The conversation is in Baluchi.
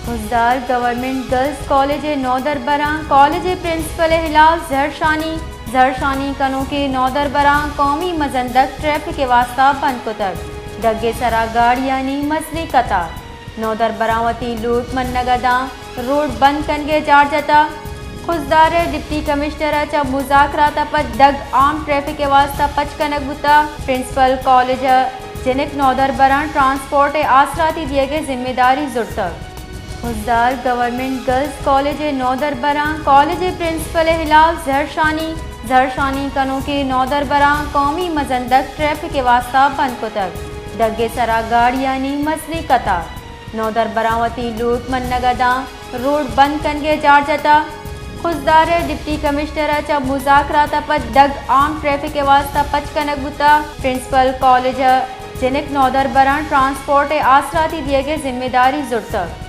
خضدار، گورنمنٹ گرلز کالج ءِ نودربراں کالج ءِ پرنسپل ءِ ہلاف زہرشانی، زہرشانی کنوکیں نودربراں قومی مزندگ ٹریفک ءِ واستہ بند کتگ، ڈگ ءِ سرا گاڑیانی مزنیں قطار۔ نودربراں وتی لوٹ منگ ءَ داں روڈ بند کنگ ءِ جار جتگ۔ خضدار ءِ ڈپٹی کمشنر ءَ چہ مذاکرات ءَ پد ڈگ عام ٹریفک ءِ واستہ پچ کنگ بوتگ۔ پرنسپل کالج ءِ جنک نودربراں ٹرانسپورٹ ءِ آسراتی دیگ ءِ ذمہ داری زرتگ۔ خضدار، گورنمنٹ گرلز کالج ءِ نودربراں کالج ءِ پرنسپل ءِ ہلاف زہرشانی، زہرشانی کنوکیں نودربراں قومی مزندگ ٹریفک ءِ واستہ بند کتگ، ڈگ ءِ سرا گاڑیانی مزنیں قطار۔ نودربراں وتی لوٹ منگ ءَ داں روڈ بند کنگ ءِ جار جتگ۔ خضدار ءِ ڈپٹی کمشنر ءَ چہ مذاکرات ءَ پد ڈگ عام ٹریفک ءِ واستہ پچ کنگ بوتگ۔ پرنسپل کالج ءِ جنک نودربراں ٹرانسپورٹ ءِ آسراتی دیگ ءِ ذمہ داری زرتگ۔